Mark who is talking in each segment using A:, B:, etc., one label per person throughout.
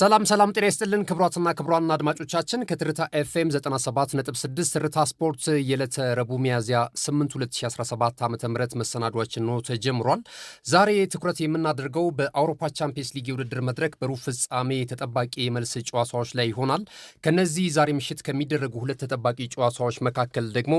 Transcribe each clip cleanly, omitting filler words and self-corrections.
A: ሰላም ሰላም፣ ጤና ይስጥልን ክቡራትና ክቡራን አድማጮቻችን፣ ከትርታ ኤፍኤም 97.6 ትርታ ስፖርት የዕለተ ረቡዕ ሚያዝያ 8 2017 ዓ ም መሰናዷችን ነው ተጀምሯል። ዛሬ ትኩረት የምናደርገው በአውሮፓ ቻምፒየንስ ሊግ የውድድር መድረክ በሩብ ፍጻሜ ተጠባቂ የመልስ ጨዋታዎች ላይ ይሆናል። ከነዚህ ዛሬ ምሽት ከሚደረጉ ሁለት ተጠባቂ ጨዋታዎች መካከል ደግሞ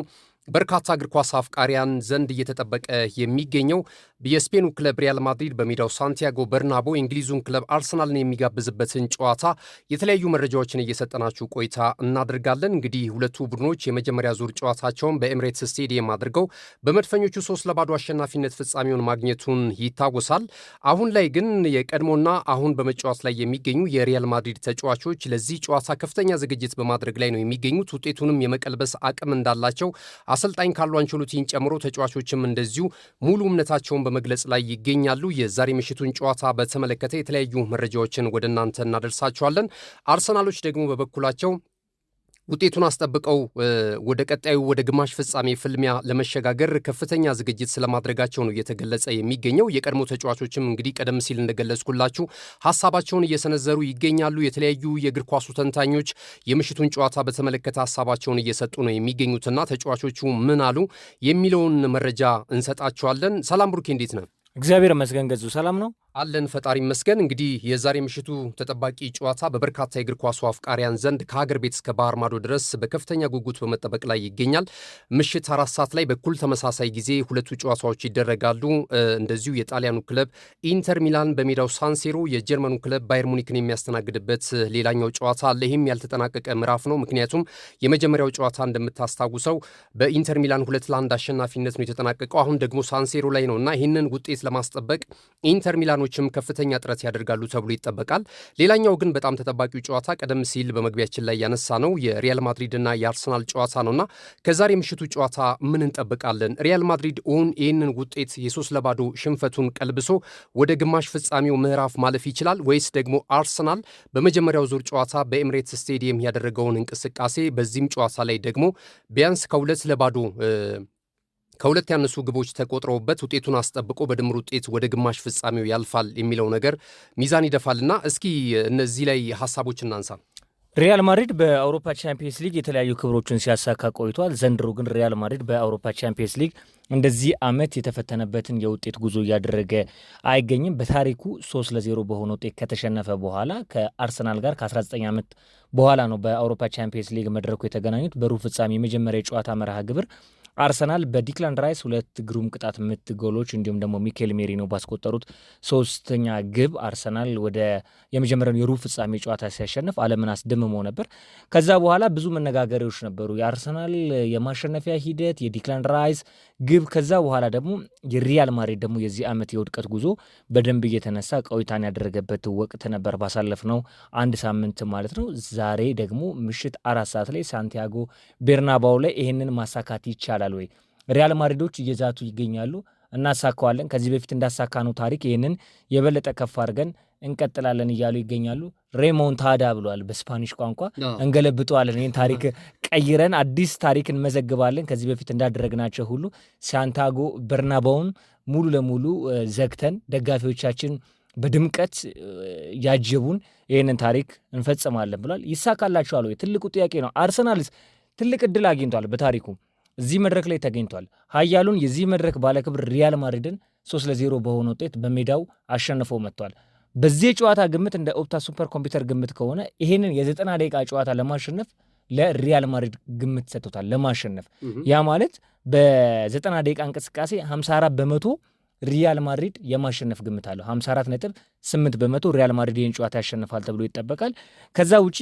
A: በርካታ እግር ኳስ አፍቃሪያን ዘንድ እየተጠበቀ የሚገኘው የስፔኑ ክለብ ሪያል ማድሪድ በሜዳው ሳንቲያጎ በርናቦ የእንግሊዙን ክለብ አርሰናልን የሚጋብዝበትን ጨዋታ የተለያዩ መረጃዎችን እየሰጠናችሁ ቆይታ እናደርጋለን። እንግዲህ ሁለቱ ቡድኖች የመጀመሪያ ዙር ጨዋታቸውን በኤምሬትስ ስቴዲየም አድርገው በመድፈኞቹ 3-0 አሸናፊነት ፍጻሜውን ማግኘቱን ይታወሳል። አሁን ላይ ግን የቀድሞና አሁን በመጫወት ላይ የሚገኙ የሪያል ማድሪድ ተጫዋቾች ለዚህ ጨዋታ ከፍተኛ ዝግጅት በማድረግ ላይ ነው የሚገኙት። ውጤቱንም የመቀልበስ አቅም እንዳላቸው አሰልጣኝ ካርሎ አንቸሎቲን ጨምሮ ተጫዋቾችም እንደዚሁ ሙሉ እምነታቸውን በመግለጽ ላይ ይገኛሉ። የዛሬ ምሽቱን ጨዋታ በተመለከተ የተለያዩ መረጃዎችን ወደ እናንተ እናደርሳችኋለን። አርሰናሎች ደግሞ በበኩላቸው ውጤቱን አስጠብቀው ወደ ቀጣዩ ወደ ግማሽ ፍጻሜ ፍልሚያ ለመሸጋገር ከፍተኛ ዝግጅት ስለማድረጋቸው ነው እየተገለጸ የሚገኘው። የቀድሞ ተጫዋቾችም እንግዲህ ቀደም ሲል እንደገለጽኩላችሁ ሀሳባቸውን እየሰነዘሩ ይገኛሉ። የተለያዩ የእግር ኳሱ ተንታኞች የምሽቱን ጨዋታ በተመለከተ ሀሳባቸውን እየሰጡ ነው የሚገኙትና ተጫዋቾቹ ምን አሉ የሚለውን መረጃ እንሰጣችኋለን። ሰላም ብሩኬ፣ እንዴት ነው?
B: እግዚአብሔር ይመስገን ገዙ፣ ሰላም ነው
A: አለን። ፈጣሪ ይመስገን። እንግዲህ የዛሬ ምሽቱ ተጠባቂ ጨዋታ በበርካታ የእግር ኳሱ አፍቃሪያን ዘንድ ከሀገር ቤት እስከ ባህር ማዶ ድረስ በከፍተኛ ጉጉት በመጠበቅ ላይ ይገኛል። ምሽት 4 ሰዓት ላይ በኩል ተመሳሳይ ጊዜ ሁለቱ ጨዋታዎች ይደረጋሉ። እንደዚሁ የጣሊያኑ ክለብ ኢንተር ሚላን በሜዳው ሳንሲሮ የጀርመኑ ክለብ ባየር ሙኒክን የሚያስተናግድበት ሌላኛው ጨዋታ አለ። ይህም ያልተጠናቀቀ ምዕራፍ ነው። ምክንያቱም የመጀመሪያው ጨዋታ እንደምታስታውሰው በኢንተር ሚላን 2-1 አሸናፊነት ነው የተጠናቀቀው። አሁን ደግሞ ሳንሲሮ ላይ ነው እና ይህንን ውጤት ለማስጠበቅ ኢንተር ሚላኖችም ከፍተኛ ጥረት ያደርጋሉ ተብሎ ይጠበቃል። ሌላኛው ግን በጣም ተጠባቂው ጨዋታ ቀደም ሲል በመግቢያችን ላይ ያነሳነው የሪያል ማድሪድ እና የአርሰናል ጨዋታ ነውና ከዛሬ ምሽቱ ጨዋታ ምን እንጠብቃለን? ሪያል ማድሪድ እውን ይህንን ውጤት የ3-0 ሽንፈቱን ቀልብሶ ወደ ግማሽ ፍጻሜው ምዕራፍ ማለፍ ይችላል ወይስ ደግሞ አርሰናል በመጀመሪያው ዙር ጨዋታ በኤምሬትስ ስቴዲየም ያደረገውን እንቅስቃሴ በዚህም ጨዋታ ላይ ደግሞ ቢያንስ ከ2-0 ከሁለት ያነሱ ግቦች ተቆጥረውበት ውጤቱን አስጠብቆ በድምር ውጤት ወደ ግማሽ ፍጻሜው ያልፋል የሚለው ነገር ሚዛን ይደፋልና እስኪ እነዚህ ላይ ሀሳቦች እናንሳ።
B: ሪያል ማድሪድ በአውሮፓ ቻምፒየንስ ሊግ የተለያዩ ክብሮችን ሲያሳካ ቆይቷል። ዘንድሮ ግን ሪያል ማድሪድ በአውሮፓ ቻምፒየንስ ሊግ እንደዚህ ዓመት የተፈተነበትን የውጤት ጉዞ እያደረገ አይገኝም። በታሪኩ 3-0 በሆነ ውጤት ከተሸነፈ በኋላ ከአርሰናል ጋር ከ19 ዓመት በኋላ ነው በአውሮፓ ቻምፒየንስ ሊግ መድረኩ የተገናኙት። በሩብ ፍጻሜ የመጀመሪያ የጨዋታ መርሃ ግብር አርሰናል በዲክላን ራይስ ሁለት ግሩም ቅጣት ምት ጎሎች እንዲሁም ደግሞ ሚኬል ሜሪኖ ባስቆጠሩት ሶስተኛ ግብ አርሰናል ወደ የመጀመሪያውን የሩብ ፍጻሜ ጨዋታ ሲያሸንፍ ዓለምን አስደምሞ ነበር። ከዛ በኋላ ብዙ መነጋገሪያዎች ነበሩ። የአርሰናል የማሸነፊያ ሂደት፣ የዲክላን ራይስ ግብ፣ ከዛ በኋላ ደግሞ የሪያል ማድሪድ ደግሞ የዚህ ዓመት የውድቀት ጉዞ በደንብ እየተነሳ ቆይታን ያደረገበት ወቅት ነበር ባሳለፍነው አንድ ሳምንት ማለት ነው። ዛሬ ደግሞ ምሽት 4 ሰዓት ላይ ሳንቲያጎ ቤርናባው ላይ ይህንን ማሳካት ይቻላል ወይ? ሪያል ማድሪዶች እየዛቱ ይገኛሉ። እናሳካዋለን፣ ከዚህ በፊት እንዳሳካነው ታሪክ ይህንን የበለጠ ከፍ አድርገን እንቀጥላለን እያሉ ይገኛሉ። Remontada ብሏል በስፓኒሽ ቋንቋ፣ እንገለብጠዋለን፣ ይህን ታሪክ ቀይረን አዲስ ታሪክ እንመዘግባለን። ከዚህ በፊት እንዳደረግናቸው ሁሉ ሳንቲያጎ በርናባውን ሙሉ ለሙሉ ዘግተን ደጋፊዎቻችን በድምቀት ያጀቡን ይህንን ታሪክ እንፈጽማለን ብሏል። ይሳካላቸዋል ወይ? ትልቁ ጥያቄ ነው። አርሰናልስ ትልቅ እድል አግኝቷል። በታሪኩ እዚህ መድረክ ላይ ተገኝቷል። ኃያሉን የዚህ መድረክ ባለክብር ሪያል ማድሪድን 3-0 በሆነ ውጤት በሜዳው አሸንፎ መጥቷል። በዚህ የጨዋታ ግምት እንደ ኦፕታ ሱፐር ኮምፒውተር ግምት ከሆነ ይህንን የ90 ደቂቃ ጨዋታ ለማሸነፍ ለሪያል ማድሪድ ግምት ሰጥቶታል። ለማሸነፍ ያ ማለት በ90 ደቂቃ እንቅስቃሴ 54% ሪያል ማድሪድ የማሸነፍ ግምት አለው። 54.8% ሪያል ማድሪድ ይህን ጨዋታ ያሸንፋል ተብሎ ይጠበቃል። ከዛ ውጪ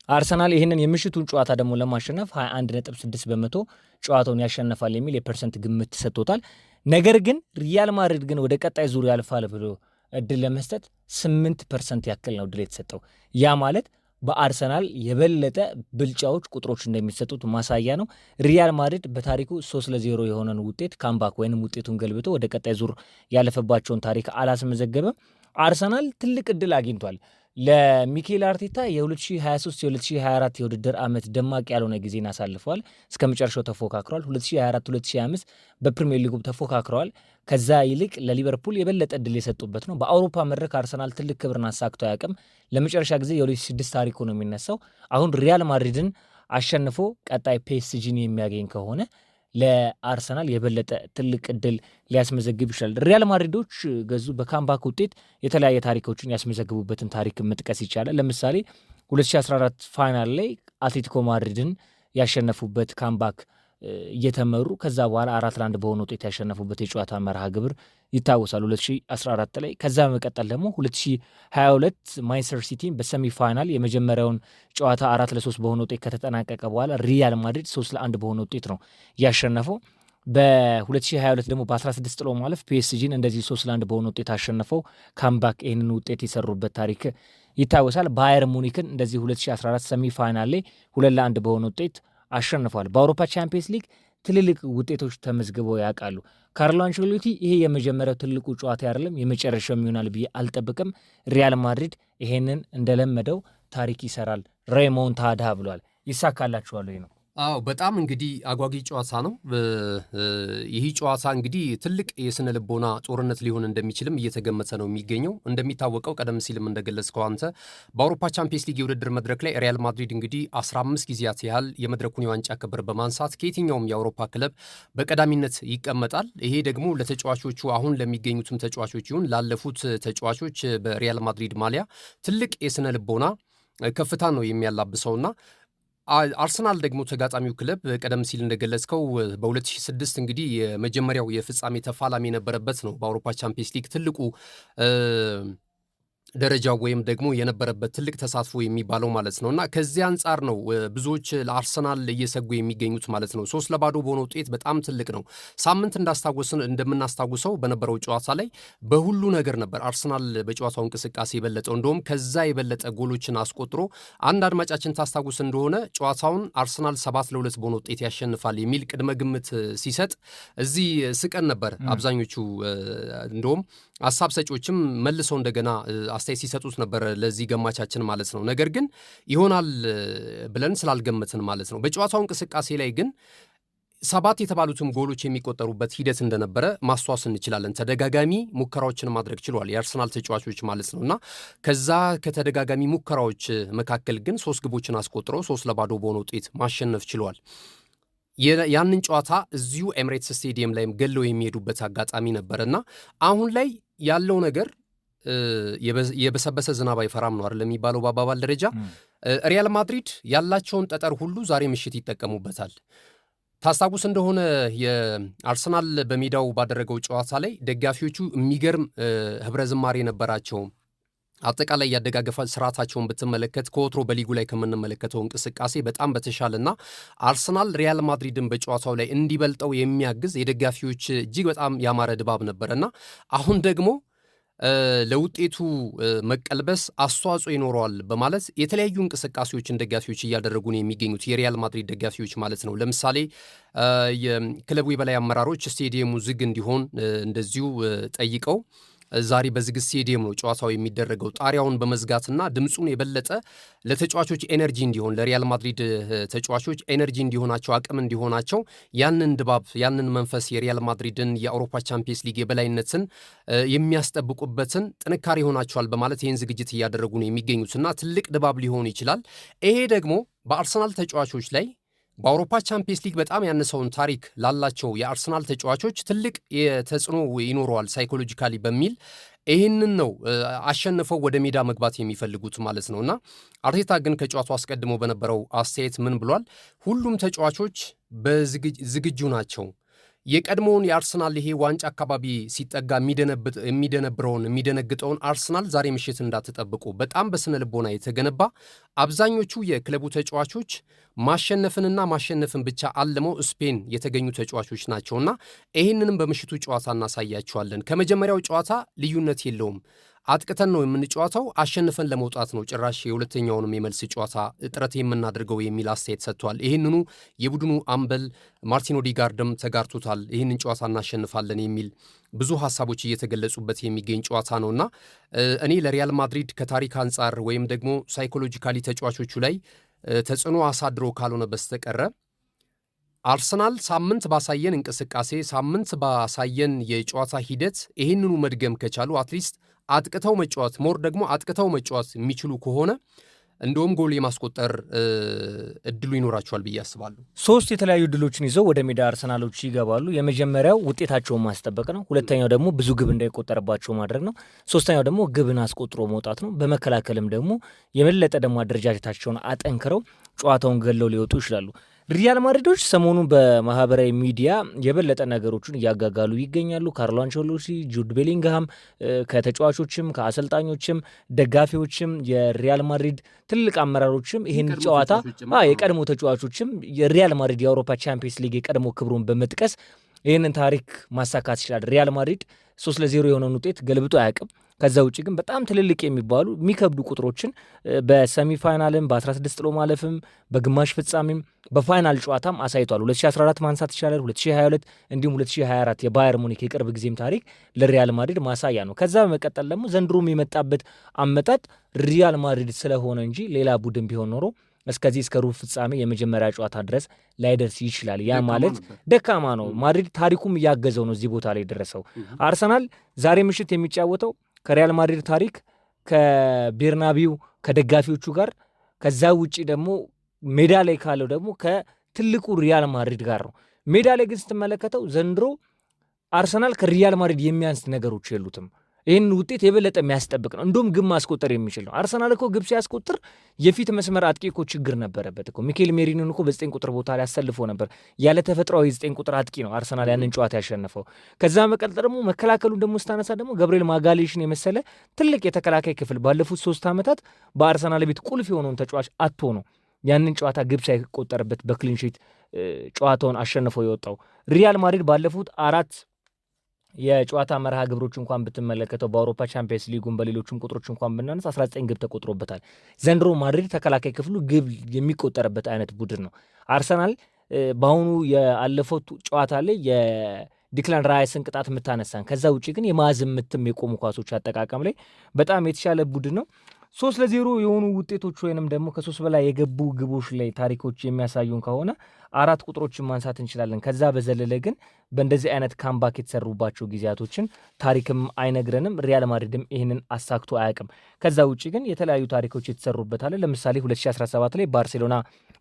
B: አርሰናል ይህንን የምሽቱን ጨዋታ ደግሞ ለማሸነፍ 21.6% ጨዋታውን ያሸንፋል የሚል የ percent ግምት ተሰጥቶታል። ነገር ግን ሪያል ማድሪድ ግን ወደ ቀጣይ ዙር ያልፋል ብሎ እድል ለመስጠት 8% ያክል ነው እድል የተሰጠው። ያ ማለት በአርሰናል የበለጠ ብልጫዎች ቁጥሮች እንደሚሰጡት ማሳያ ነው። ሪያል ማድሪድ በታሪኩ 3-0 የሆነን ውጤት comeback ወይንም ውጤቱን ገልብጦ ወደ ቀጣይ ዙር ያለፈባቸውን ታሪክ አላስመዘገበም። አርሰናል ትልቅ እድል አግኝቷል። ለሚኬል አርቴታ የ2023 የ2024 የውድድር ዓመት ደማቅ ያልሆነ ጊዜን አሳልፈዋል። እስከ መጨረሻው ተፎካክረዋል። 2024 2025 በፕሪሚየር ሊጉ ተፎካክረዋል። ከዛ ይልቅ ለሊቨርፑል የበለጠ እድል የሰጡበት ነው። በአውሮፓ መድረክ አርሰናል ትልቅ ክብርን አሳክቶ አያውቅም። ለመጨረሻ ጊዜ የ2006 ታሪኩ ነው የሚነሳው። አሁን ሪያል ማድሪድን አሸንፎ ቀጣይ ፒኤስጂን የሚያገኝ ከሆነ ለአርሰናል የበለጠ ትልቅ እድል ሊያስመዘግብ ይችላል። ሪያል ማድሪዶች ገዙ በ comeback ውጤት የተለያየ ታሪኮችን ያስመዘግቡበትን ታሪክ መጥቀስ ይቻላል። ለምሳሌ 2014 final ላይ አትሌቲኮ ማድሪድን ያሸነፉበት comeback እየተመሩ ከዛ በኋላ 4-1 በሆነ ውጤት ያሸነፉበት የጨዋታ መርሃ ግብር ይታወሳል 2014 ላይ። ከዛ በመቀጠል ደግሞ 2022 ማንቸስተር ሲቲን በ semi final የመጀመሪያውን ጨዋታ 4-3 በሆነ ውጤት ከተጠናቀቀ በኋላ ሪያል ማድሪድ 3-1 በሆነ ውጤት ነው ያሸነፈው። በ2022 ደግሞ በ16 ጥሎ ማለፍ ፒኤስጂን እንደዚህ 3-1 በሆነ ውጤት አሸነፈው comeback ይህንን ውጤት የሰሩበት ታሪክ ይታወሳል። ባየር ሙኒክን እንደዚህ 2014 semi final ላይ 2-1 በሆነ ውጤት አሸንፏል። በአውሮፓ ቻምፒየንስ ሊግ ትልልቅ ውጤቶች ተመዝግበው ያውቃሉ። ካርሎ አንቸሎቲ ይሄ የመጀመሪያው ትልቁ ጨዋታ አይደለም፣ የመጨረሻው ይሆናል ብዬ አልጠብቅም። ሪያል ማድሪድ ይሄንን እንደለመደው ታሪክ ይሰራል፣ remontada ብሏል። ይሳካላችኋል ወይ ነው?
A: አዎ በጣም እንግዲህ አጓጊ ጨዋታ ነው። ይህ ጨዋታ እንግዲህ ትልቅ የስነ ልቦና ጦርነት ሊሆን እንደሚችልም እየተገመተ ነው የሚገኘው። እንደሚታወቀው ቀደም ሲልም እንደገለጽከው አንተ በአውሮፓ ቻምፒየንስ ሊግ የውድድር መድረክ ላይ ሪያል ማድሪድ እንግዲህ 15 ጊዜያት ያህል የመድረኩን የዋንጫ ክብር በማንሳት ከየትኛውም የአውሮፓ ክለብ በቀዳሚነት ይቀመጣል። ይሄ ደግሞ ለተጫዋቾቹ አሁን ለሚገኙትም ተጫዋቾች ይሁን ላለፉት ተጫዋቾች በሪያል ማድሪድ ማሊያ ትልቅ የስነ ልቦና ከፍታ ነው የሚያላብሰውና አርሰናል ደግሞ ተጋጣሚው ክለብ ቀደም ሲል እንደገለጽከው በ2006 እንግዲህ የመጀመሪያው የፍጻሜ ተፋላሚ የነበረበት ነው። በአውሮፓ ቻምፒየንስ ሊግ ትልቁ ደረጃው ወይም ደግሞ የነበረበት ትልቅ ተሳትፎ የሚባለው ማለት ነው እና ከዚህ አንጻር ነው ብዙዎች ለአርሰናል እየሰጉ የሚገኙት ማለት ነው። 3-0 በሆነ ውጤት በጣም ትልቅ ነው። ሳምንት እንደምናስታውሰው በነበረው ጨዋታ ላይ በሁሉ ነገር ነበር አርሰናል በጨዋታው እንቅስቃሴ የበለጠው። እንደውም ከዛ የበለጠ ጎሎችን አስቆጥሮ አንድ አድማጫችን ታስታውስ እንደሆነ ጨዋታውን አርሰናል 7-2 በሆነ ውጤት ያሸንፋል የሚል ቅድመ ግምት ሲሰጥ እዚህ ስቀን ነበር አብዛኞቹ። እንደውም ሀሳብ ሰጪዎችም መልሰው እንደገና አስተያየት ሲሰጡት ነበር ለዚህ ገማቻችን ማለት ነው። ነገር ግን ይሆናል ብለን ስላልገመትን ማለት ነው። በጨዋታው እንቅስቃሴ ላይ ግን 7 የተባሉትም ጎሎች የሚቆጠሩበት ሂደት እንደነበረ ማስታወስ እንችላለን። ተደጋጋሚ ሙከራዎችን ማድረግ ችሏል የአርሰናል ተጫዋቾች ማለት ነውና ከዛ ከተደጋጋሚ ሙከራዎች መካከል ግን 3 ግቦችን አስቆጥረው 3-0 በሆነ ውጤት ማሸነፍ ችሏል። ያንን ጨዋታ እዚሁ ኤምሬትስ ስቴዲየም ላይም ገለው የሚሄዱበት አጋጣሚ ነበርና አሁን ላይ ያለው ነገር የበሰበሰ ዝናብ አይፈራም ነው አይደል የሚባለው በአባባል ደረጃ። ሪያል ማድሪድ ያላቸውን ጠጠር ሁሉ ዛሬ ምሽት ይጠቀሙበታል። ታስታውስ እንደሆነ የአርሰናል በሜዳው ባደረገው ጨዋታ ላይ ደጋፊዎቹ የሚገርም ህብረ ዝማሬ ነበራቸው። አጠቃላይ ያደጋገፈ ስርዓታቸውን ብትመለከት ከወትሮ በሊጉ ላይ ከምንመለከተው እንቅስቃሴ በጣም በተሻለና አርሰናል ሪያል ማድሪድን በጨዋታው ላይ እንዲበልጠው የሚያግዝ የደጋፊዎች እጅግ በጣም ያማረ ድባብ ነበርና አሁን ደግሞ ለውጤቱ መቀልበስ አስተዋጽኦ ይኖረዋል በማለት የተለያዩ እንቅስቃሴዎችን ደጋፊዎች እያደረጉ ነው የሚገኙት የሪያል ማድሪድ ደጋፊዎች ማለት ነው። ለምሳሌ የክለቡ የበላይ አመራሮች ስቴዲየሙ ዝግ እንዲሆን እንደዚሁ ጠይቀው ዛሬ በዝግ ስቴዲየም ነው ጨዋታው የሚደረገው። ጣሪያውን በመዝጋትና ድምጹን የበለጠ ለተጫዋቾች energy እንዲሆን ለሪያል ማድሪድ ተጫዋቾች energy እንዲሆናቸው አቅም እንዲሆናቸው ያንን ድባብ ያንን መንፈስ የሪያል ማድሪድን የአውሮፓ ቻምፒየንስ ሊግ የበላይነትን የሚያስጠብቁበትን ጥንካሬ ይሆናቸዋል በማለት ይህን ዝግጅት እያደረጉ ነው የሚገኙትና ትልቅ ድባብ ሊሆን ይችላል። ይሄ ደግሞ በአርሰናል ተጫዋቾች ላይ በአውሮፓ ቻምፒየንስ ሊግ በጣም ያነሰውን ታሪክ ላላቸው የአርሰናል ተጫዋቾች ትልቅ የተጽዕኖ ይኖረዋል psychologically በሚል ይህንን ነው አሸንፈው ወደ ሜዳ መግባት የሚፈልጉት ማለት ነውና አርቴታ ግን ከጨዋታው አስቀድሞ በነበረው አስተያየት ምን ብሏል? ሁሉም ተጫዋቾች ዝግጁ ናቸው። የቀድሞውን የአርሰናል ይሄ ዋንጫ አካባቢ ሲጠጋ የሚደነብረውን የሚደነግጠውን አርሰናል ዛሬ ምሽት እንዳትጠብቁ። በጣም በስነ ልቦና የተገነባ አብዛኞቹ የክለቡ ተጫዋቾች ማሸነፍንና ማሸነፍን ብቻ አልመው ስፔን የተገኙ ተጫዋቾች ናቸውና ይህንንም በምሽቱ ጨዋታ እናሳያቸዋለን። ከመጀመሪያው ጨዋታ ልዩነት የለውም። አጥቅተን ነው የምንጨዋታው፣ አሸንፈን ለመውጣት ነው ጭራሽ የሁለተኛውንም የመልስ ጨዋታ ጥረት የምናደርገው የሚል አስተያየት ሰጥቷል። ይህንኑ የቡድኑ አምበል ማርቲን ኦዲጋርድም ተጋርቶታል። ይህንን ጨዋታ እናሸንፋለን የሚል ብዙ ሀሳቦች እየተገለጹበት የሚገኝ ጨዋታ ነውና እኔ ለሪያል ማድሪድ ከታሪክ አንጻር ወይም ደግሞ psychologically ተጫዋቾቹ ላይ ተጽዕኖ አሳድሮ ካልሆነ በስተቀረ አርሰናል ሳምንት ባሳየን እንቅስቃሴ፣ ሳምንት ባሳየን የጨዋታ ሂደት ይህንኑ መድገም ከቻሉ፣ at least አጥቅተው መጫወት፣ more ደግሞ አጥቅተው መጫወት የሚችሉ ከሆነ እንደውም ጎል የማስቆጠር እድሉ ይኖራቸዋል ብዬ አስባለሁ።
B: ሶስት የተለያዩ እድሎችን ይዘው ወደ ሜዳ አርሰናሎች ይገባሉ። የመጀመሪያው ውጤታቸውን ማስጠበቅ ነው። ሁለተኛው ደግሞ ብዙ ግብ እንዳይቆጠርባቸው ማድረግ ነው። ሶስተኛው ደግሞ ግብን አስቆጥሮ መውጣት ነው። በመከላከልም ደግሞ የበለጠ ደግሞ አደረጃጀታቸውን አጠንክረው ጨዋታውን ገለው ሊወጡ ይችላሉ። ሪያል ማድሪዶች ሰሞኑን በማህበራዊ ሚዲያ የበለጠ ነገሮችን እያጋጋሉ ይገኛሉ። ካርሎ አንቸሎቲ፣ ጁድ ቤሊንግሃም ከተጫዋቾችም ከአሰልጣኞችም ደጋፊዎችም የሪያል ማድሪድ ትልቅ አመራሮችም ይህን ጨዋታ፣ የቀድሞ ተጫዋቾችም የሪያል ማድሪድ የአውሮፓ ቻምፒየንስ ሊግ የቀድሞ ክብሩን በመጥቀስ ይህንን ታሪክ ማሳካት ይችላል። ሪያል ማድሪድ 3-0 የሆነውን ውጤት ገልብጦ አያውቅም። ከዛ ውጭ ግን በጣም ትልልቅ የሚባሉ የሚከብዱ ቁጥሮችን በ semi-final ም፣ በ16 ጥሎ ማለፍም፣ በግማሽ ፍጻሜም፣ በ final ጨዋታም አሳይቷል። 2014 ማንሳት ይቻላል፣ 2022 እንዲሁም 2024 የባየር ሙኒክ የቅርብ ጊዜም ታሪክ ለሪያል ማድሪድ ማሳያ ነው። ከዛ በመቀጠል ደግሞ ዘንድሮም የመጣበት አመጣጥ ሪያል ማድሪድ ስለሆነ እንጂ ሌላ ቡድን ቢሆን ኖሮ እስከዚህ እስከ ሩብ ፍጻሜ የመጀመሪያ ጨዋታ ድረስ ላይደርስ ይችላል። ያ ማለት ደካማ ነው። ማድሪድ ታሪኩም እያገዘው ነው እዚህ ቦታ ላይ ደረሰው። አርሰናል ዛሬ ምሽት የሚጫወተው ከሪያል ማድሪድ ታሪክ፣ ከቤርናቢው ከደጋፊዎቹ ጋር፣ ከዛ ውጪ ደግሞ ሜዳ ላይ ካለው ደግሞ ከትልቁ ሪያል ማድሪድ ጋር ነው። ሜዳ ላይ ግን ስትመለከተው ዘንድሮ አርሰናል ከሪያል ማድሪድ የሚያንስ ነገሮች የሉትም። ይህን ውጤት የበለጠ የሚያስጠብቅ ነው። እንደውም ግብ ማስቆጠር የሚችል ነው። አርሰናል እኮ ግብ ሲያስቆጥር የፊት መስመር አጥቂ እኮ ችግር ነበረበት እኮ። ሚኬል ሜሪኖን እኮ በ9 ቁጥር ቦታ ላይ አሰልፎ ነበር። ያለ ተፈጥሯዊ 9 ቁጥር አጥቂ ነው አርሰናል ያንን ጨዋታ ያሸነፈው። ከዛ መቀጠል ደግሞ መከላከሉን ደግሞ ስታነሳ ደግሞ ገብርኤል ማጋሌሽን የመሰለ ትልቅ የተከላካይ ክፍል ባለፉት 3 ዓመታት በአርሰናል ቤት ቁልፍ የሆነውን ተጫዋች አጥቶ ነው ያንን ጨዋታ ግብ ሳይቆጠርበት በ clean sheet ጨዋታውን አሸንፎ የወጣው። ሪያል ማድሪድ ባለፉት 4 የጨዋታ መርሃ ግብሮች እንኳን ብትመለከተው በአውሮፓ ቻምፒየንስ ሊጉን በሌሎችም ቁጥሮች እንኳን ብናነሳ 19 ግብ ተቆጥሮበታል። ዘንድሮ ማድሪድ ተከላካይ ክፍሉ ግብ የሚቆጠርበት አይነት ቡድን ነው። አርሰናል በአሁኑ የአለፈው ጨዋታ ላይ የዲክላን ራይስን ቅጣት የምታነሳን፣ ከዛ ውጭ ግን የማዕዘን ምትም የቆሙ ኳሶች አጠቃቀም ላይ በጣም የተሻለ ቡድን ነው። 3-0 የሆኑ ውጤቶች ወይንም ደግሞ ከ3 በላይ የገቡ ግቦች ላይ ታሪኮች የሚያሳዩን ከሆነ 4 ቁጥሮችን ማንሳት እንችላለን። ከዛ በዘለለ ግን በእንደዚህ አይነት comeback የተሰሩባቸው ጊዜያቶችን ታሪክም አይነግረንም። ሪያል ማድሪድም ይህንን አሳክቶ አያውቅም። ከዛ ውጭ ግን የተለያዩ ታሪኮች የተሰሩበት አለ። ለምሳሌ 2017 ላይ ባርሴሎና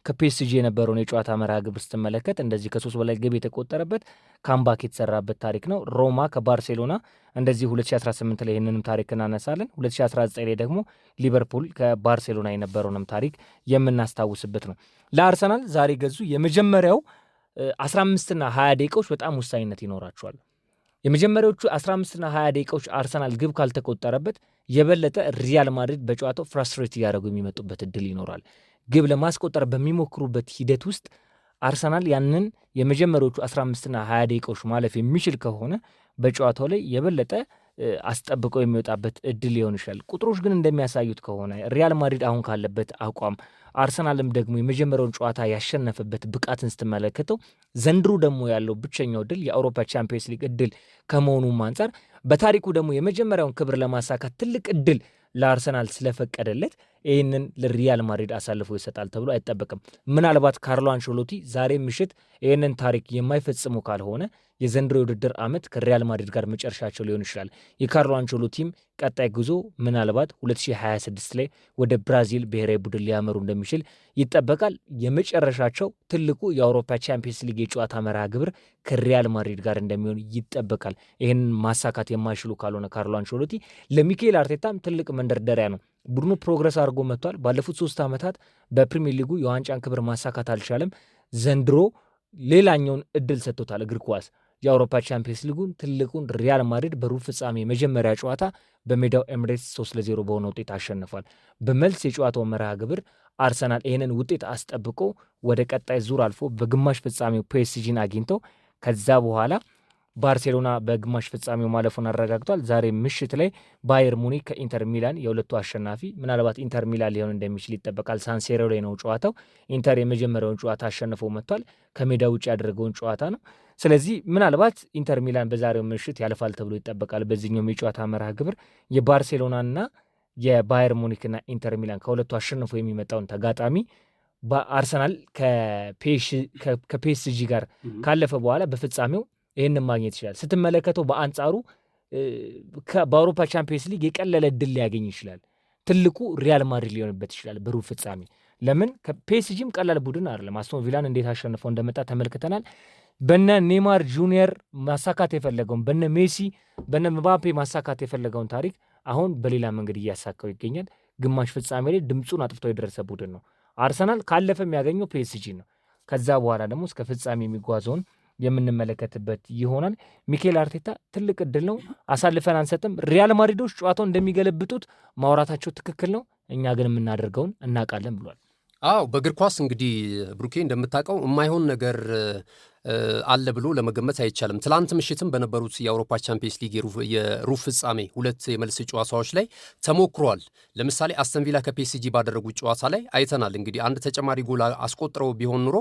B: ከፒኤስጂ የነበረውን የጨዋታ መርሃ ግብር ስትመለከት እንደዚህ ከ3 በላይ ግብ የተቆጠረበት comeback የተሰራበት ታሪክ ነው። ሮማ ከባርሴሎና እንደዚህ 2018 ላይ ይህንንም ታሪክ እናነሳለን። 2019 ላይ ደግሞ ሊቨርፑል ከባርሴሎና የነበረውንም ታሪክ የምናስታውስበት ነው። ለአርሰናል ዛሬ ገዙ የመጀመሪያው 15 እና 20 ደቂቃዎች በጣም ወሳኝነት ይኖራቸዋል። የመጀመሪያዎቹ 15 እና 20 ደቂቃዎች አርሰናል ግብ ካልተቆጠረበት የበለጠ ሪያል ማድሪድ በጨዋታው frustrate እያደረጉ የሚመጡበት እድል ይኖራል። ግብ ለማስቆጠር በሚሞክሩበት ሂደት ውስጥ አርሰናል ያንን የመጀመሪያዎቹ 15 እና 20 ደቂቃዎች ማለፍ የሚችል ከሆነ በጨዋታው ላይ የበለጠ አስጠብቀው የሚወጣበት እድል ሊሆን ይችላል። ቁጥሮች ግን እንደሚያሳዩት ከሆነ ሪያል ማድሪድ አሁን ካለበት አቋም፣ አርሰናልም ደግሞ የመጀመሪያውን ጨዋታ ያሸነፈበት ብቃትን ስትመለከተው፣ ዘንድሮ ደግሞ ያለው ብቸኛው እድል የአውሮፓ ቻምፒየንስ ሊግ እድል ከመሆኑም አንጻር በታሪኩ ደግሞ የመጀመሪያውን ክብር ለማሳካት ትልቅ እድል ለአርሰናል ስለፈቀደለት ይህንን ለሪያል ማድሪድ አሳልፎ ይሰጣል ተብሎ አይጠበቅም። ምናልባት ካርሎ አንቸሎቲ ዛሬ ምሽት ይህንን ታሪክ የማይፈጽሙ ካልሆነ የዘንድሮ የውድድር ዓመት ከሪያል ማድሪድ ጋር መጨረሻቸው ሊሆን ይችላል። የካርሎ አንቸሎቲም ቀጣይ ጉዞ ምናልባት 2026 ላይ ወደ ብራዚል ብሔራዊ ቡድን ሊያመሩ እንደሚችል ይጠበቃል። የመጨረሻቸው ትልቁ የአውሮፓ ቻምፒየንስ ሊግ የጨዋታ መርሃ ግብር ከሪያል ማድሪድ ጋር እንደሚሆን ይጠበቃል። ይህንን ማሳካት የማይችሉ ካልሆነ ካርሎ አንቸሎቲ ለሚኬል አርቴታም ትልቅ መንደርደሪያ ነው። ቡድኑ progress አድርጎ መጥቷል። ባለፉት 3 ዓመታት በፕሪሚየር ሊጉ የዋንጫን ክብር ማሳካት አልቻለም። ዘንድሮ ሌላኛውን እድል ሰጥቶታል እግር ኳስ። የአውሮፓ ቻምፒየንስ ሊጉን ትልቁን ሪያል ማድሪድ በሩብ ፍጻሜ የመጀመሪያ ጨዋታ በሜዳው ኤምሬትስ 3-0 በሆነ ውጤት አሸንፏል። በመልስ የጨዋታው መርሃ ግብር አርሰናል ይህንን ውጤት አስጠብቆ ወደ ቀጣይ ዙር አልፎ በግማሽ ፍጻሜው ፒኤስጂን አግኝተው ከዛ በኋላ ባርሴሎና በግማሽ ፍጻሜው ማለፉን አረጋግጧል። ዛሬ ምሽት ላይ ባየር ሙኒክ ከኢንተር ሚላን የሁለቱ አሸናፊ ምናልባት ኢንተር ሚላን ሊሆን እንደሚችል ይጠበቃል። ሳንሲሮ ላይ ነው ጨዋታው። ኢንተር የመጀመሪያውን ጨዋታ አሸንፎ መጥቷል። ከሜዳ ውጭ ያደረገውን ጨዋታ ነው። ስለዚህ ምናልባት ኢንተር ሚላን በዛሬው ምሽት ያልፋል ተብሎ ይጠበቃል። በዚህኛውም የጨዋታ መርሃ ግብር የባርሴሎናና የባየር ሙኒክና ኢንተር ሚላን ከሁለቱ አሸንፎ የሚመጣውን ተጋጣሚ በአርሰናል ከፒኤስጂ ጋር ካለፈ በኋላ በፍጻሜው ይህንን ማግኘት ይችላል። ስትመለከተው በአንጻሩ በአውሮፓ ቻምፒየንስ ሊግ የቀለለ እድል ሊያገኝ ይችላል። ትልቁ ሪያል ማድሪድ ሊሆንበት ይችላል በሩብ ፍጻሜ። ለምን ከፒኤስጂም ቀላል ቡድን አይደለም። አስቶን ቪላን እንዴት አሸንፈው እንደመጣ ተመልክተናል። በነ ኔማር ጁኒየር ማሳካት የፈለገውን፣ በነ ሜሲ፣ በነ ምባፔ ማሳካት የፈለገውን ታሪክ አሁን በሌላ መንገድ እያሳካው ይገኛል። ግማሽ ፍጻሜ ላይ ድምፁን አጥፍቶ የደረሰ ቡድን ነው። አርሰናል ካለፈ የሚያገኘው ፒኤስጂ ነው። ከዛ በኋላ ደግሞ እስከ ፍጻሜ የሚጓዘውን የምንመለከትበት ይሆናል። ሚኬል አርቴታ ትልቅ እድል ነው፣ አሳልፈን አንሰጥም። ሪያል ማድሪዶች ጨዋታውን እንደሚገለብጡት ማውራታቸው ትክክል ነው፣ እኛ ግን የምናደርገውን እናውቃለን ብሏል።
A: አዎ፣ በእግር ኳስ እንግዲህ ብሩኬ እንደምታውቀው የማይሆን ነገር አለ ብሎ ለመገመት አይቻልም። ትላንት ምሽትም በነበሩት የአውሮፓ ቻምፒየንስ ሊግ የሩብ ፍጻሜ ሁለት የመልስ ጨዋታዎች ላይ ተሞክሯል። ለምሳሌ አስተን ቪላ ከፒኤስጂ ባደረጉት ጨዋታ ላይ አይተናል። እንግዲህ አንድ ተጨማሪ ጎል አስቆጥረው ቢሆን ኑሮ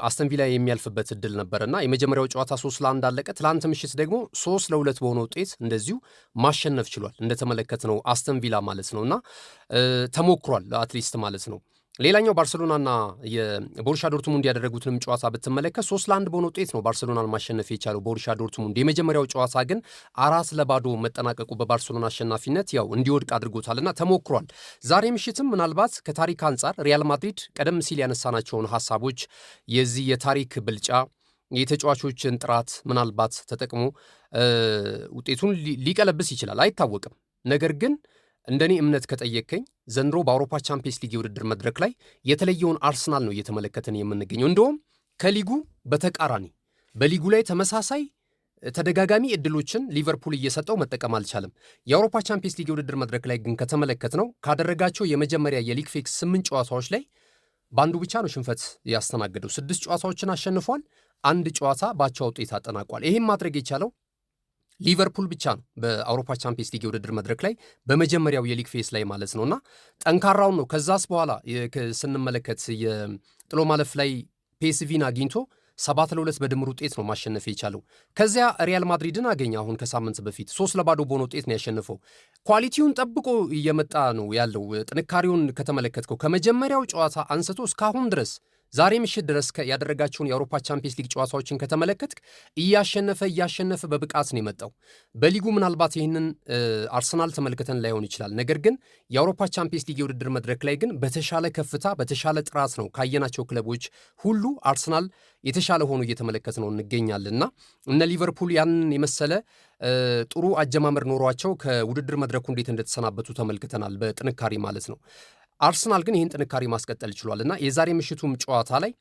A: አስተን ቪላ የሚያልፍበት እድል ነበር እና የመጀመሪያው ጨዋታ 3-1 አለቀ። ትላንት ምሽት ደግሞ 3-2 በሆነ ውጤት እንደዚሁ ማሸነፍ ችሏል። እንደተመለከትነው አስተን ቪላ ማለት ነው እና ተሞክሯል at least ማለት ነው። ሌላኛው ባርሴሎናና የቦሩሲያ ዶርትሙንድ ያደረጉትንም ጨዋታ ብትመለከት 3-1 በሆነ ውጤት ነው ባርሴሎናን ማሸነፍ የቻለው ቦሩሲያ ዶርትሙንድ። የመጀመሪያው ጨዋታ ግን 4-0 መጠናቀቁ በባርሴሎና አሸናፊነት ያው እንዲወድቅ አድርጎታልና ተሞክሯል። ዛሬ ምሽትም ምናልባት ከታሪክ አንጻር ሪያል ማድሪድ ቀደም ሲል ያነሳናቸውን ሀሳቦች፣ የዚህ የታሪክ ብልጫ፣ የተጫዋቾችን ጥራት ምናልባት ተጠቅሞ ውጤቱን ሊቀለብስ ይችላል፣ አይታወቅም። ነገር ግን እንደኔ እምነት ከጠየቅከኝ ዘንድሮ በአውሮፓ ቻምፒየንስ ሊግ የውድድር መድረክ ላይ የተለየውን አርሰናል ነው እየተመለከትን የምንገኘው። እንደውም ከሊጉ በተቃራኒ በሊጉ ላይ ተመሳሳይ ተደጋጋሚ እድሎችን ሊቨርፑል እየሰጠው መጠቀም አልቻለም። የአውሮፓ ቻምፒየንስ ሊግ የውድድር መድረክ ላይ ግን ከተመለከትነው ካደረጋቸው የመጀመሪያ የ league phase 8 ጨዋታዎች ላይ በአንዱ ብቻ ነው ሽንፈት ያስተናገደው። 6 ጨዋታዎችን አሸንፏል። አንድ ጨዋታ በአቻ ውጤት አጠናቋል። ይህም ማድረግ የቻለው ሊቨርፑል ብቻ ነው በአውሮፓ ቻምፒየንስ ሊግ የውድድር መድረክ ላይ በመጀመሪያው የ league phase ላይ ማለት ነውና ጠንካራውን ነው። ከዛስ በኋላ ስንመለከት የጥሎ ማለፍ ላይ ፒኤስቪን አግኝቶ 7-2 በድምር ውጤት ነው ማሸነፍ የቻለው። ከዚያ ሪያል ማድሪድን አገኘ። አሁን ከሳምንት በፊት 3-0 በሆነ ውጤት ነው ያሸነፈው። Quality ውን ጠብቆ እየመጣ ነው ያለው። ጥንካሬውን ከተመለከትከው ከመጀመሪያው ጨዋታ አንስቶ እስካሁን ድረስ፣ ዛሬ ምሽት ድረስ ያደረጋቸውን የአውሮፓ ቻምፒየንስ ሊግ ጨዋታዎችን ከተመለከትክ እያሸነፈ እያሸነፈ በብቃት ነው የመጣው። በሊጉ ምናልባት ይህንን አርሰናል ተመልክተን ላይሆን ይችላል። ነገር ግን የአውሮፓ ቻምፒየንስ ሊግ የውድድር መድረክ ላይ ግን በተሻለ ከፍታ፣ በተሻለ ጥራት ነው ካየናቸው ክለቦች ሁሉ አርሰናል የተሻለ ሆኖ እየተመለከትነው እንገኛለንና እነ ሊቨርፑል ያንን የመሰለ ጥሩ አጀማመር ኖሯቸው ከውድድር መድረኩ እንዴት እንደተሰናበቱ ተመልክተናል፣ በጥንካሬ ማለት ነው። አርሰናል ግን ይህን ጥንካሬ ማስቀጠል ችሏል እና የዛሬ ምሽቱም ጨዋታ ላይ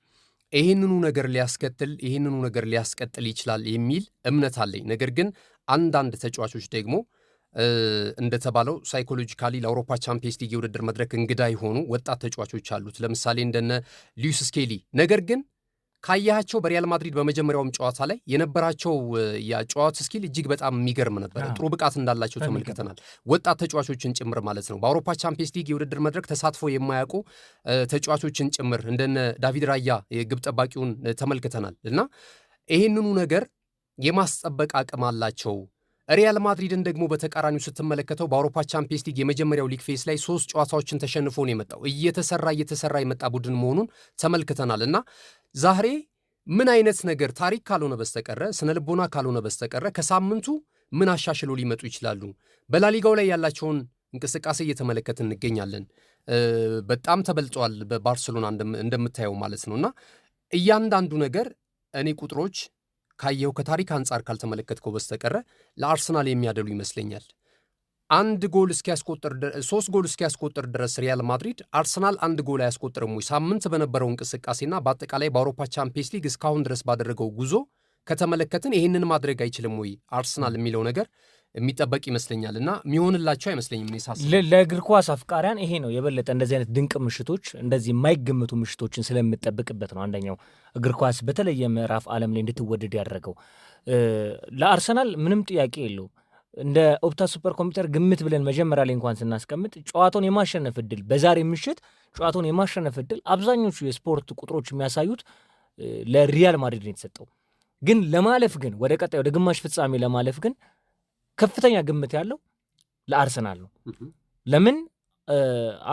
A: ይህንኑ ነገር ሊያስከትል፣ ይህንኑ ነገር ሊያስቀጥል ይችላል የሚል እምነት አለኝ። ነገር ግን አንዳንድ ተጫዋቾች ደግሞ እንደተባለው psychologically ለአውሮፓ ቻምፒየንስ ሊግ የውድድር መድረክ እንግዳ የሆኑ ወጣት ተጫዋቾች አሉት። ለምሳሌ እንደነ ሉዊስ ስኬሊ። ነገር ግን ካያቸው በሪያል ማድሪድ በመጀመሪያውም ጨዋታ ላይ የነበራቸው የጨዋታ skill እጅግ በጣም የሚገርም ነበረ። ጥሩ ብቃት እንዳላቸው ተመልክተናል። ወጣት ተጫዋቾችን ጭምር ማለት ነው። በአውሮፓ ቻምፒየንስ ሊግ የውድድር መድረክ ተሳትፎ የማያውቁ ተጫዋቾችን ጭምር እንደነ ዳቪድ ራያ የግብ ጠባቂውን ተመልክተናል እና ይህንኑ ነገር የማስጠበቅ አቅም አላቸው። ሪያል ማድሪድን ደግሞ በተቃራኒው ስትመለከተው በአውሮፓ ቻምፒየንስ ሊግ የመጀመሪያው league phase ላይ ሶስት ጨዋታዎችን ተሸንፎ ነው የመጣው። እየተሰራ እየተሰራ የመጣ ቡድን መሆኑን ተመልክተናል እና ዛሬ ምን አይነት ነገር ታሪክ ካልሆነ በስተቀረ፣ ስነ ልቦና ካልሆነ በስተቀረ ከሳምንቱ ምን አሻሽሎ ሊመጡ ይችላሉ? በላሊጋው ላይ ያላቸውን እንቅስቃሴ እየተመለከትን እንገኛለን። በጣም ተበልጧል በባርሴሎና እንደምታየው ማለት ነው እና እያንዳንዱ ነገር እኔ ቁጥሮች ካየው ከታሪክ አንጻር ካልተመለከትከው በስተቀረ ለአርሰናል የሚያደሉ ይመስለኛል። አንድ ጎል እስኪያስቆጥር፣ ሶስት ጎል እስኪያስቆጥር ድረስ ሪያል ማድሪድ አርሰናል አንድ ጎል አያስቆጥርም ወይ? ሳምንት በነበረው እንቅስቃሴና በአጠቃላይ በአውሮፓ ቻምፒየንስ ሊግ እስካሁን ድረስ ባደረገው ጉዞ ከተመለከትን ይህንን ማድረግ አይችልም ወይ አርሰናል የሚለው ነገር የሚጠበቅ ይመስለኛል እና የሚሆንላቸው አይመስለኝም። እኔ ሳስበው
B: ለእግር ኳስ አፍቃሪያን ይሄ ነው የበለጠ እንደዚህ አይነት ድንቅ ምሽቶች፣ እንደዚህ የማይገመቱ ምሽቶችን ስለምጠብቅበት ነው። አንደኛው እግር ኳስ በተለየ ምዕራፍ ዓለም ላይ እንድትወደድ ያደረገው ለአርሰናል ምንም ጥያቄ የለውም። እንደ ኦፕታ ሱፐር ኮምፒውተር ግምት ብለን መጀመሪያ ላይ እንኳን ስናስቀምጥ ጨዋታውን የማሸነፍ እድል፣ በዛሬ ምሽት ጨዋታውን የማሸነፍ እድል አብዛኞቹ የስፖርት ቁጥሮች የሚያሳዩት ለሪያል ማድሪድ ነው የተሰጠው። ግን ለማለፍ ግን ወደ ቀጣይ ወደ ግማሽ ፍጻሜ ለማለፍ ግን ከፍተኛ ግምት ያለው ለአርሰናል ነው። ለምን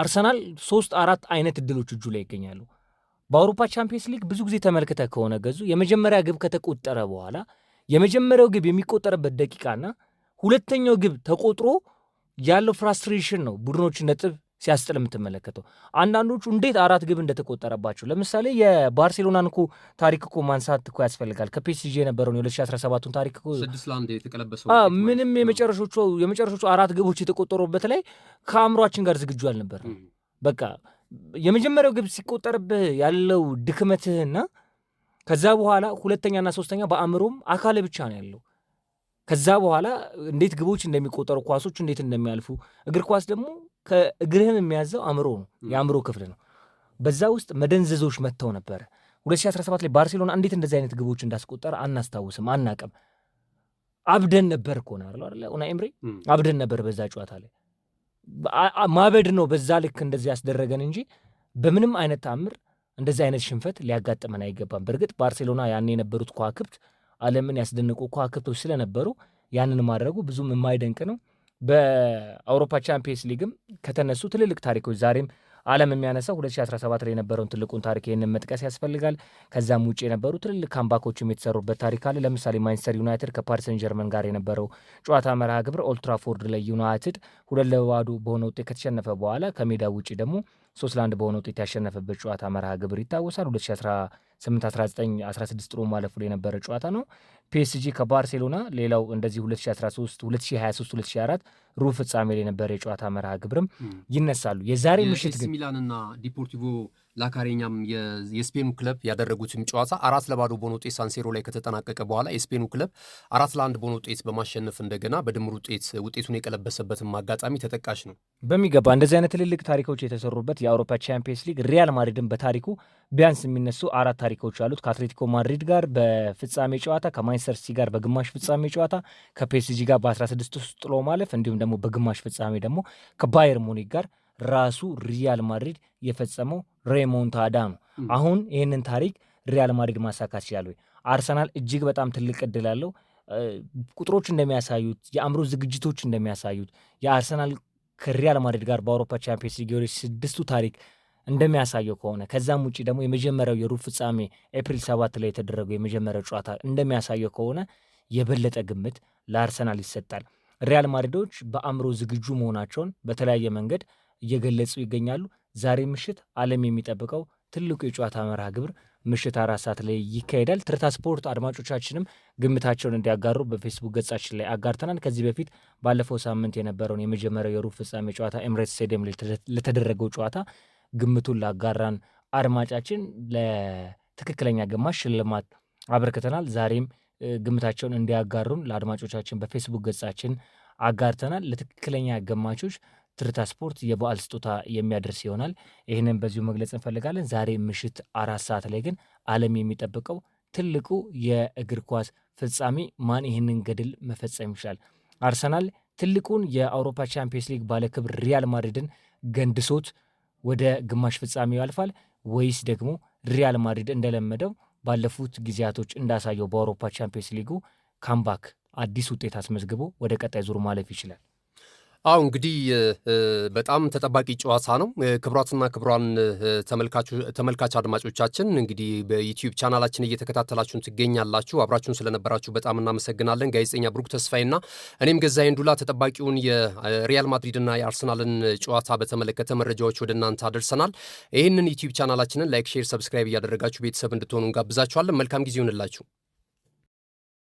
B: አርሰናል ሶስት አራት አይነት እድሎች እጁ ላይ ይገኛሉ። በአውሮፓ ቻምፒየንስ ሊግ ብዙ ጊዜ ተመልክተህ ከሆነ ገዙ፣ የመጀመሪያ ግብ ከተቆጠረ በኋላ የመጀመሪያው ግብ የሚቆጠርበት ደቂቃና ሁለተኛው ግብ ተቆጥሮ ያለው frustration ነው ቡድኖች ነጥብ ሲያስጥል የምትመለከተው። አንዳንዶቹ እንዴት አራት ግብ እንደተቆጠረባቸው፣ ለምሳሌ የባርሴሎናን እኮ ታሪክ እኮ ማንሳት እኮ ያስፈልጋል። ከፒኤስጂ የነበረውን የ2017ቱን ታሪክ እኮ
A: 6-1 የተቀለበሰው
B: ምንም የመጨረሾቹ አራት ግቦች የተቆጠሩበት ላይ ከአእምሯችን ጋር ዝግጁ አልነበር። በቃ የመጀመሪያው ግብ ሲቆጠርብህ ያለው ድክመትህና ከዛ በኋላ ሁለተኛና ሶስተኛ በአእምሮም አካል ብቻ ነው ያለው። ከዛ በኋላ እንዴት ግቦች እንደሚቆጠሩ፣ ኳሶች እንዴት እንደሚያልፉ፣ እግር ኳስ ደግሞ ከእግርህም የሚያዘው አእምሮ ነው፣ የአእምሮ ክፍል ነው። በዛ ውስጥ መደንዘዞች መጥተው ነበረ። 2017 ላይ ባርሴሎና እንዴት እንደዚህ አይነት ግቦች እንዳስቆጠረ አናስታውስም፣ አናቅም። አብደን ነበር እኮ ነው አይደል? ኡናይ ኤምሪ አብደን ነበር በዛ ጨዋታ ላይ። ማበድ ነው በዛ ልክ እንደዚህ ያስደረገን እንጂ በምንም አይነት ተአምር እንደዚህ አይነት ሽንፈት ሊያጋጥመን አይገባም። በእርግጥ ባርሴሎና ያኔ የነበሩት ከዋክብት ዓለምን ያስደንቁ ከዋክብቶች ስለነበሩ ያንን ማድረጉ ብዙም የማይደንቅ ነው። በአውሮፓ ቻምፒየንስ ሊግም ከተነሱ ትልልቅ ታሪኮች ዛሬም ዓለም የሚያነሳው 2017 ላይ የነበረውን ትልቁን ታሪክ ይህንን መጥቀስ ያስፈልጋል። ከዛም ውጭ የነበሩ ትልልቅ comeback ኦችም የተሰሩበት ታሪክ አለ። ለምሳሌ ማንቸስተር ዩናይትድ ከፓሪስ ሰን ጀርመን ጋር የነበረው ጨዋታ መርሃ ግብር ኦልትራፎርድ ላይ ዩናይትድ 2-0 በሆነ ውጤት ከተሸነፈ በኋላ ከሜዳ ውጭ ደግሞ 3-1 በሆነ ውጤት ያሸነፈበት ጨዋታ መርሃ ግብር ይታወሳል። 2018 19 16 ጥሎ ማለፉ ላይ የነበረ ጨዋታ ነው። ፒኤስጂ ከባርሴሎና ሌላው እንደዚህ 2013 2023 2024 ሩብ ፍጻሜ ላይ የነበረ የጨዋታ መርሃ ግብርም ይነሳሉ። የዛሬ ምሽት ግን
A: ሚላንና ዲፖርቲቮ ላካሬኛም የስፔኑ ክለብ ያደረጉትም ጨዋታ 4-0 በሆነ ውጤት ሳንሴሮ ላይ ከተጠናቀቀ በኋላ የስፔኑ ክለብ 4-1 በሆነ ውጤት በማሸነፍ እንደገና በድምር ውጤት ውጤቱን የቀለበሰበትም አጋጣሚ ተጠቃሽ ነው።
B: በሚገባ እንደዚህ አይነት ትልልቅ ታሪኮች የተሰሩበት የአውሮፓ ቻምፒየንስ ሊግ ሪያል ማድሪድን በታሪኩ ቢያንስ የሚነሱ አራት ታሪኮች አሉት። ከአትሌቲኮ ማድሪድ ጋር በፍጻሜ ጨዋታ፣ ከማንቸስተር ሲቲ ጋር በግማሽ ፍጻሜ ጨዋታ፣ ከፒኤስጂ ጋር በ16 ውስጥ ጥሎ ማለፍ እንዲሁም ደግሞ በግማሽ ፍጻሜ ደግሞ ከባየር ሙኒክ ጋር ራሱ ሪያል ማድሪድ የፈጸመው ሬሞንታዳ ነው። አሁን ይህንን ታሪክ ሪያል ማድሪድ ማሳካት ይችላል ወይ? አርሰናል እጅግ በጣም ትልቅ እድል አለው። ቁጥሮች እንደሚያሳዩት፣ የአእምሮ ዝግጅቶች እንደሚያሳዩት፣ የአርሰናል ከሪያል ማድሪድ ጋር በአውሮፓ ቻምፒየንስ ሊግ የሁለት ስድስቱ ታሪክ እንደሚያሳየው ከሆነ፣ ከዛም ውጭ ደግሞ የመጀመሪያው የሩብ ፍጻሜ ኤፕሪል 7 ላይ የተደረገው የመጀመሪያው ጨዋታ እንደሚያሳየው ከሆነ የበለጠ ግምት ለአርሰናል ይሰጣል። ሪያል ማድሪዶች በአእምሮ ዝግጁ መሆናቸውን በተለያየ መንገድ እየገለጹ ይገኛሉ። ዛሬ ምሽት ዓለም የሚጠብቀው ትልቁ የጨዋታ መርሃ ግብር ምሽት 4 ሰዓት ላይ ይካሄዳል። ትርታ ስፖርት አድማጮቻችንም ግምታቸውን እንዲያጋሩ በፌስቡክ ገጻችን ላይ አጋርተናል። ከዚህ በፊት ባለፈው ሳምንት የነበረውን የመጀመሪያው የሩብ ፍጻሜ ጨዋታ ኤምሬትስ ስቴዲየም ለተደረገው ጨዋታ ግምቱን ላጋራን አድማጫችን ለትክክለኛ ግማሽ ሽልማት አበርክተናል። ዛሬም ግምታቸውን እንዲያጋሩን ለአድማጮቻችን በፌስቡክ ገጻችን አጋርተናል። ለትክክለኛ ገማቾች ትርታ ስፖርት የበዓል ስጦታ የሚያደርስ ይሆናል። ይህንን በዚሁ መግለጽ እንፈልጋለን። ዛሬ ምሽት 4 ሰዓት ላይ ግን ዓለም የሚጠብቀው ትልቁ የእግር ኳስ ፍጻሜ ማን ይህንን ገድል መፈጸም ይችላል? አርሰናል ትልቁን የአውሮፓ ቻምፒየንስ ሊግ ባለክብር ሪያል ማድሪድን ገንድሶት ወደ ግማሽ ፍጻሜው ያልፋል ወይስ ደግሞ ሪያል ማድሪድ እንደለመደው ባለፉት ጊዜያቶች እንዳሳየው በአውሮፓ ቻምፒየንስ ሊጉ comeback አዲስ ውጤት አስመዝግቦ ወደ ቀጣይ ዙር ማለፍ ይችላል?
A: አሁ እንግዲህ በጣም ተጠባቂ ጨዋታ ነው። ክቡራትና ክቡራን ተመልካች አድማጮቻችን እንግዲህ በዩቲዩብ ቻናላችን እየተከታተላችሁን ትገኛላችሁ። አብራችሁን ስለነበራችሁ በጣም እናመሰግናለን። ጋዜጠኛ ብሩክ ተስፋዬና እኔም ገዛኸኝ ዱላ ተጠባቂውን የሪያል ማድሪድና የአርሰናልን ጨዋታ በተመለከተ መረጃዎች ወደ እናንተ አደርሰናል። ይህንን ዩቲዩብ ቻናላችንን like፣ share፣ subscribe እያደረጋችሁ ቤተሰብ እንድትሆኑ እንጋብዛችኋለን። መልካም ጊዜ ይሁንላችሁ።